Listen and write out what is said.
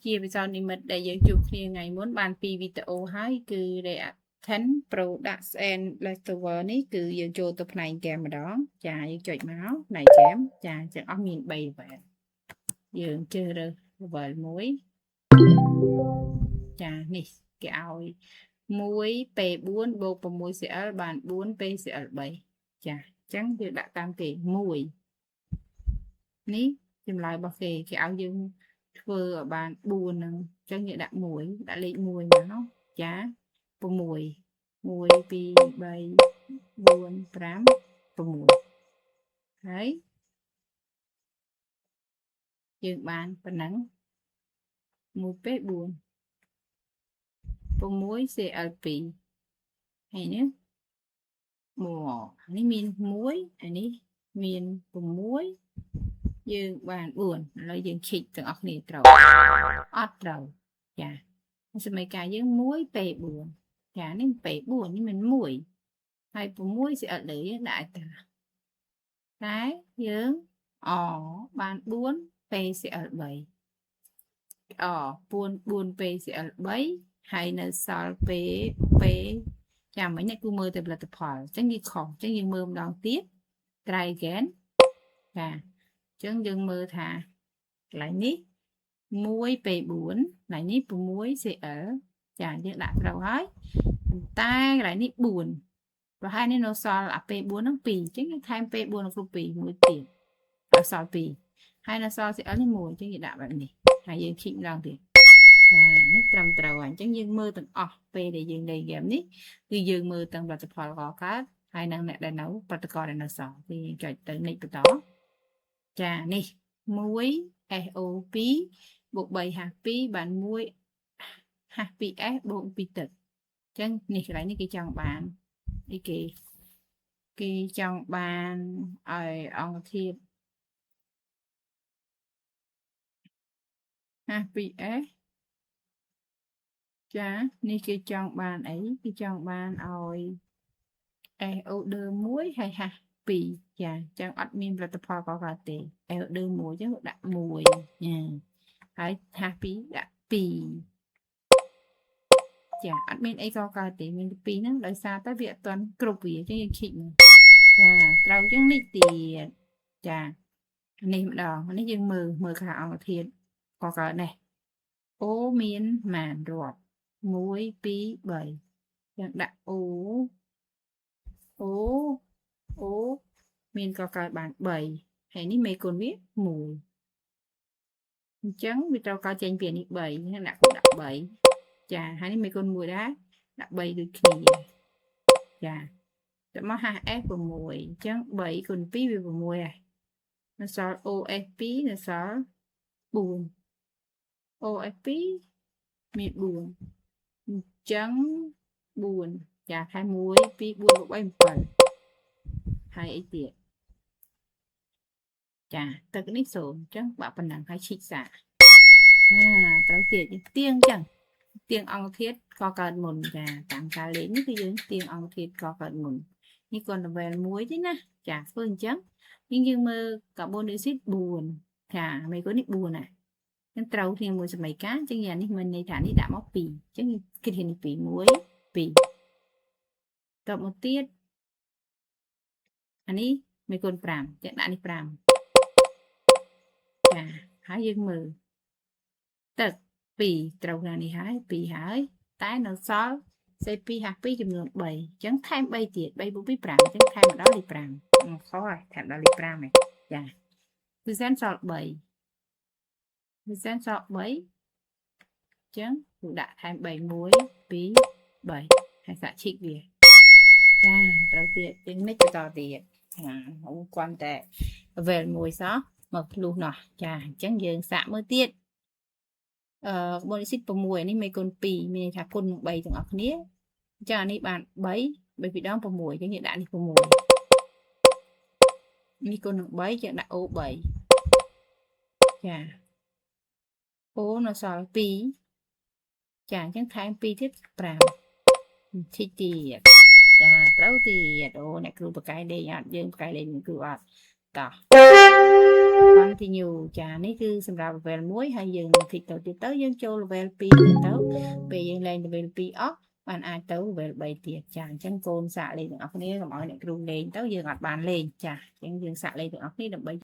ជាពិសោធន៍និមិត្តដែលយើងជួបគ្នាថ្ងៃមុនបានពីរវីដេអូហើយគឺ Reactant Products and Leftover នេះគឺយើងចូលទៅផ្នែកហ្គេមម្ដងចាយើងចុចមកផ្នែកហ្គេមចាទាំងអស់មាន3 level យើងជ្រើសរើស level មួយចានេះគេឲ្យ1 P4 បូក 6Cl បាន4 PCl 3ចាអញ្ចឹងយើងដាក់តាមគេ1នេះចម្លើយរបស់គេគេឲ្យយើងធ្វើឲ្យបាន4ហ្នឹងអញ្ចឹងយើងដាក់1ដាក់លេខ1មកចា6 1 2 3 4 5 6ហើយយើងបានប៉ុណ្ណឹង1ពេល4 6 CL2 ហើយនេះមកនេះមាន1អានេះមាន6យើងបាន4ឥឡូវយើងឈិចទាំងអស់គ្នាត្រូវអត់ត្រូវចាសមីការយើង1 P4 ចានេះ P4 នេះមាន1ហើយ6 CL លើយើងដាក់តាតែយើងអបាន4 PCl 3អ4 4 PCl 3ហើយនៅសល់ P P ចាំមិញនេះគូមើលតែផលិតផលអញ្ចឹងវាខុសអញ្ចឹងយើងមើលម្ដងទៀត try again ចាអញ្ចឹងយើងមើលថាកន្លែងនេះ1 P4 កន្លែងនេះ6 CL ចាយើងដាក់ត្រូវហើយតែកន្លែងនេះ4ប្រហែលនេះនៅសល់អា P4 ហ្នឹង2អញ្ចឹងយើងថែម P4 នៅគ្រប់2មួយទៀតឲ្យសល់2ហើយនៅសល់ CL នេះ1អញ្ចឹងយើងដាក់បែបនេះហើយយើងឈិកម្ដងទៀតចានេះត្រឹមត្រូវហើយអញ្ចឹងយើងមើលទាំងអស់ពេលដែលយើងលេងហ្គេមនេះគឺយើងមើលទាំងផលិតផលកកើតហើយនិងអ្នកដែលនៅប្រតិករដែលនៅសល់គឺយើងចុចទៅនិចបន្តចានេះ1 SO2 បូក 3H2 បាន1 H2S បូក2ទឹកអញ្ចឹងនេះកន្លែងនេះគេចង់បានអីគេគេចង់បានឲ្យអង្គធាតុ H2S ចានេះគេចង់បានអីគេចង់បានឲ្យ SO2 1ហើយ H2 ចាអញ្ចឹងអត់មានផលិតផលកកើតទេ SO2 1អញ្ចឹងដាក់1ចាហើយ H2 ដាក់2ចាអត់មានអីកកើតទេមាន2ហ្នឹងដោយសារតែវាអត់ទាន់គ្រប់វាអញ្ចឹងយើងឈិចមកចាត្រូវអញ្ចឹងនេះទៀតចានេះម្ដងនេះយើងមើលមើលខាអង្គធាតុកកើតនេះអូមានម៉ានរាប់1 2 3យើងដាក់អូអូអូមានកកើតបាន3ហើយនេះមេគុណវា1អញ្ចឹងវាត្រូវកើតចេញពីនេះ3ដាក់ដាក់3ចាហើយនេះមេគុណ1ដែរដាក់3ដូចគ្នាចាតែមក HS 6អញ្ចឹង3គុណ2វា6ហើយនៅសល់ OS2 នៅសល់4 OS2 មាន4អញ្ចឹង4ចាខែ1 2 4 6 7ហើយអីទៀតចាទឹកនេះ0អញ្ចឹងបាក់ប៉ុណ្ណឹងហើយឈិចសាអាត្រូវទៀតយើងទៀងអញ្ចឹងទៀងអង្គធាតុក៏កើតមុនចាតាមការលេខនេះគឺយើងទៀងអង្គធាតុក៏កើតមុននេះគាត់ level 1ទេណាចាធ្វើអញ្ចឹងយើងយើងមើលកាបូនឌីអុកស៊ីត4ចាមេគុណនេះ4ណានឹងត្រូវគ្នាមួយសម័យកាលអញ្ចឹងយ៉ាងនេះមិនន័យថានេះដាក់មក2អញ្ចឹងគិតគ្នានេះ2 1 2តបមកទៀតអានេះមេគុណ5ចាដាក់នេះ5ចាហើយយើងមើលទឹក2ត្រូវគ្នានេះហើយ2ហើយតែនៅសល់ C2H2 ចំនួន3អញ្ចឹងថែម3ទៀត3បូក2 5អញ្ចឹងថែមមកដល់លេខ5ខុសហើយថែមដល់លេខ5ហ៎ចាគឺសែនសល់3គឺសែនសល់3អញ្ចឹងគឺដាក់ថែម3 1 2 3ហើយសាក់ឈិកវាចាត្រូវទៀតជាងនេះបន្តទៀតចាអូគាត់តែ level មួយសោះមកភ្លុះណោះចាអញ្ចឹងយើងសាកមើលទៀតអឺកាបូនឌីអុកស៊ីត6នេះមេគុណ2មានន័យថាគុណនឹង3ទាំងអស់គ្នាអញ្ចឹងអានេះបាន3 3ពីរដង6អញ្ចឹងយើងដាក់នេះ6នេះគុណនឹង3យើងដាក់ O 3ចា O នៅសល់2ចាអញ្ចឹងថែម2ទៀត5ឈិចទៀតចាត្រូវទៀតអូអ្នកគ្រូបកែលេងអត់យើងបកែលេងគ្រូអត់តោះ Continue ចានេះគឺសម្រាប់ level 1ហើយយើងនឹង tick ទៅទៀតទៅយើងចូល level 2ទៀតទៅពេលយើងលេង level 2អស់បានអាចទៅ level 3ទៀតចាអញ្ចឹងកូនសាកលេងទាំងអស់គ្នាកុំឲ្យអ្នកគ្រូលេងទៅយើងអត់បានលេងចាអញ្ចឹងយើងសាកលេងទាំងអស់គ្នាដើម្បី